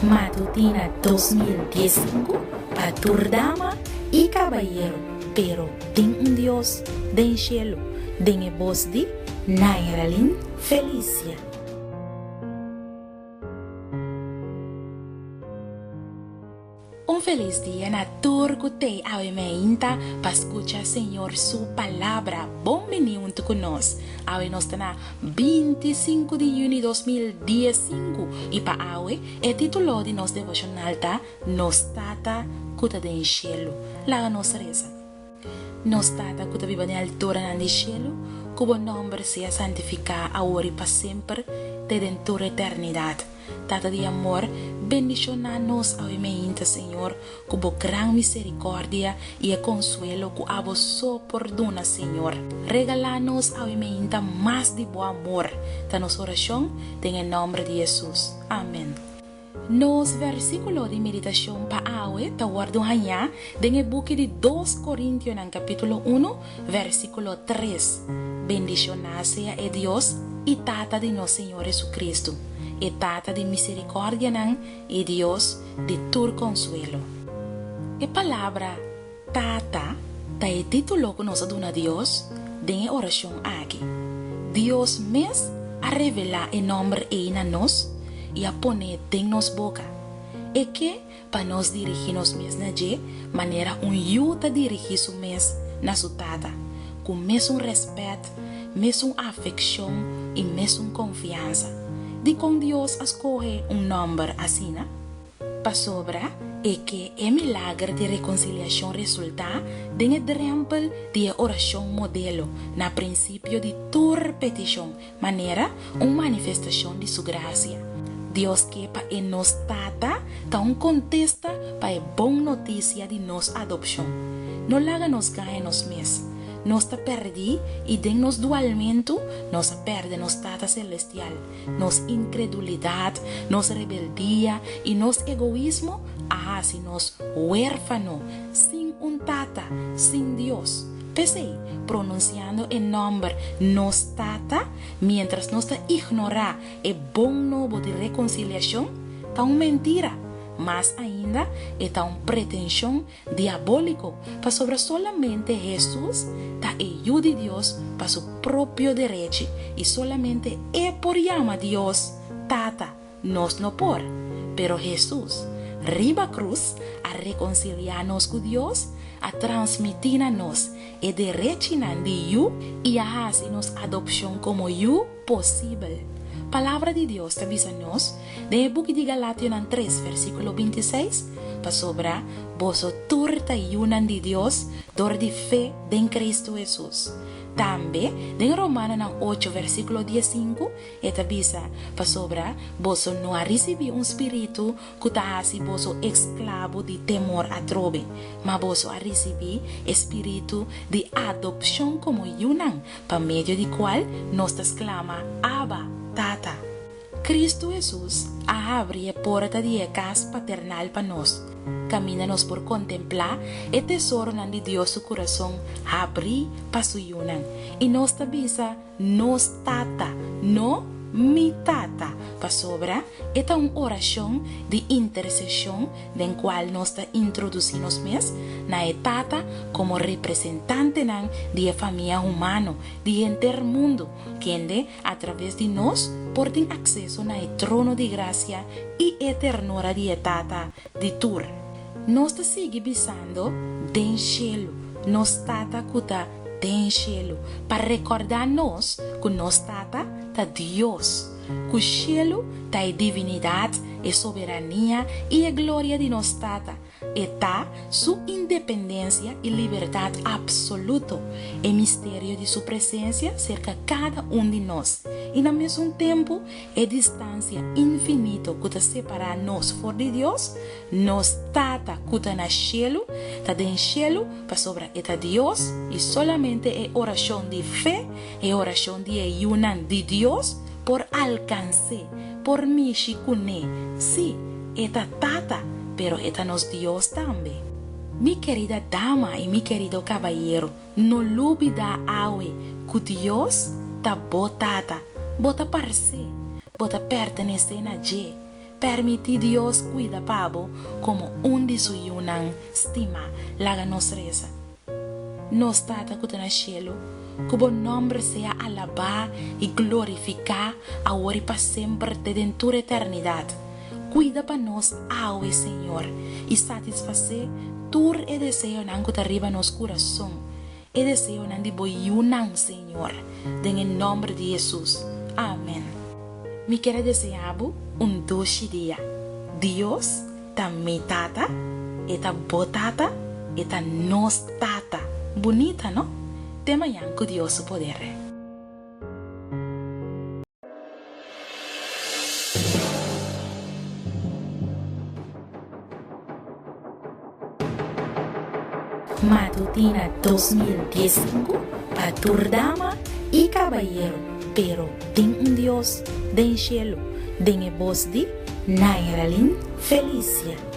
Matutina 2015 pa tur dama i kabayero, pero tin un Dios den shelu, den e bos di Nairalyn Felicia. Un felis dia na tur ku tei awe meinta pa skucha Señor su palabra. Bon bini huntu ku nos. Awe nos ta na 25 di yüni 2015 i pa awe e titulo di nos devoshonal ta Nos Tata ku ta den shelu. Laga nos resa. Nos Tata ku ta biba den alturanan di shelu, ku bo nòmber sea santifiká awor i pa semper te den tur eternidat. Tata di amor, bendishoná nos awe meinta, Señor, ku bo gran miserikòrdia i e konsuelo ku abo so por duna, Señor. Regalá nos awe meinta mas di bo amor, ta nos orashon den e nòmber di Hesus. Amen. Nos versíkulo di meditashon pa awe ta wòrdu hañá den e buki di Dos Korintionan kapítulo unu, versíkulo tres, Bendishoná sea e Dios i Tata di nos Señor Hesukristu, e Tata di miserikòrdianan i Dios di tur konsuelo. E palabra Tata ta e título ku nos a duna Dios den e orashon aki. Dios mes a revelá e nòmber ei na nos i a pon'é den nos boka. E ke pa nos dirigí nos mes na dje manera un yu ta dirigí su mes na su tata, ku mesun rèspèt, mesun afekshon i mesun konfiansa. Dikon Dios a skohe un nòmber asina? Pasobra e ke e milager di rekonsiliashon resultá den e drèmpel di e orashon modelo na prinsipio di tur petishon, manera un manifestashon di Su grasia. Dios ke pa e nos Tata ta un kontesta pa e bon notisia di nos adopshon. No laga nos gaña nos mes. Nos ta pèrdí i den nos dualmentu nos a pèrdè nos Tata Selestial. Nos inkredulidat, nos rebeldia i nos egoismo a hasi nos huérfano, sin un tata, sin Dios. P'esei, pronunsiando e nòmber Nos Tata miéntras nos ta ignorá e bon nobo di rekonsiliashon, ta un mentira. Mas ainda, e ta un pretenshon diabóliko, pasobra solamente Hesus ta e Yu di Dios pa su propio derechi i solamente E por yama Dios Tata, nos no por. Pero Hesus, riba krus, a rekonsiliá nos ku Dios, a transmití na nos e derechinan di yu i a hasi nos adopshon komo yu posibel. Palabra di Dios ta bisa nos den e buki di Galationan tres versíkulo 26, Pasobra boso tur ta yunan di Dios dor di fe den Kristu Hesus. Tambe den Romanonan ocho versíkulo 15 e ta bisa, Pasobra boso no a risibí un spiritu ku ta hasi boso esklabo di temor atrobe, ma boso a risibí e spiritu di adopshon komo yunan, pa medio di kual nos ta sklama, Abba, Tata. Kristu Hesus a habri e porta di e kas paternal pa nos, kaminda nos por kontemplá e tesoronan di Dios su kurason habrí pa su yunan, i nos ta bisa, Nos Tata, no Mi Tata, pasobra e ta un orashon di interseshon den kual nos ta introdusí nos mes na e Tata komo representantenan di e famia humano di henter mundu, kende atraves di nos por tin akseso na e trono di grasia i e ternura di e Tata di tur. Nos ta sigui bisando den shelu, Nos Tata ku ta den shelu, pa rekordá nos ku nos Tata ta Dios, ku shelu ta e divinidat, e soberania i e gloria di nos Tata. E ta Su independensia i libertat apsoluto, e misterio di Su presensia serka kada un di nos, i na mesun tempu e distansia infinito ku ta separá nos for di Dios, nos Tata ku ta na shelu, ta den shelu pasobra e ta Dios i solamente e orashon di fe, e orashon di e yunan di Dios, por alkans'é, por mishi kuné. Sí, e ta Tata, pero e ta nos Dios tambe. Mi kerida dama i mi kerido kabayero, no lubidá awe ku Dios ta bo Tata. Bo ta pars'é, bo ta pertenesé na dje. Permití Dios kuida pa bo komo un di su yunan stimá. Laga nos resa. Nos Tata ku ta na shelu, ku bo nòmber sea alabá i glorifiká awor i pa semper te den tur eternidat. Kuida pa nos awe, Señor, i satisfasé tur e deseonan ku ta riba nos kurason, e deseonan di bo yunan, Señor, den e nòmber di Hesus. Amen. Mi kier a deseá bo un dushi dia. Dios ta mi Tata, E ta bo Tata, E ta nos Tata. Bunita, no? Te mañan ku Dios su poder. Matutina 2015 pa tur dama y cabayero, pero tin un Dios den cielo, den e bos di Nairalyn Felicia.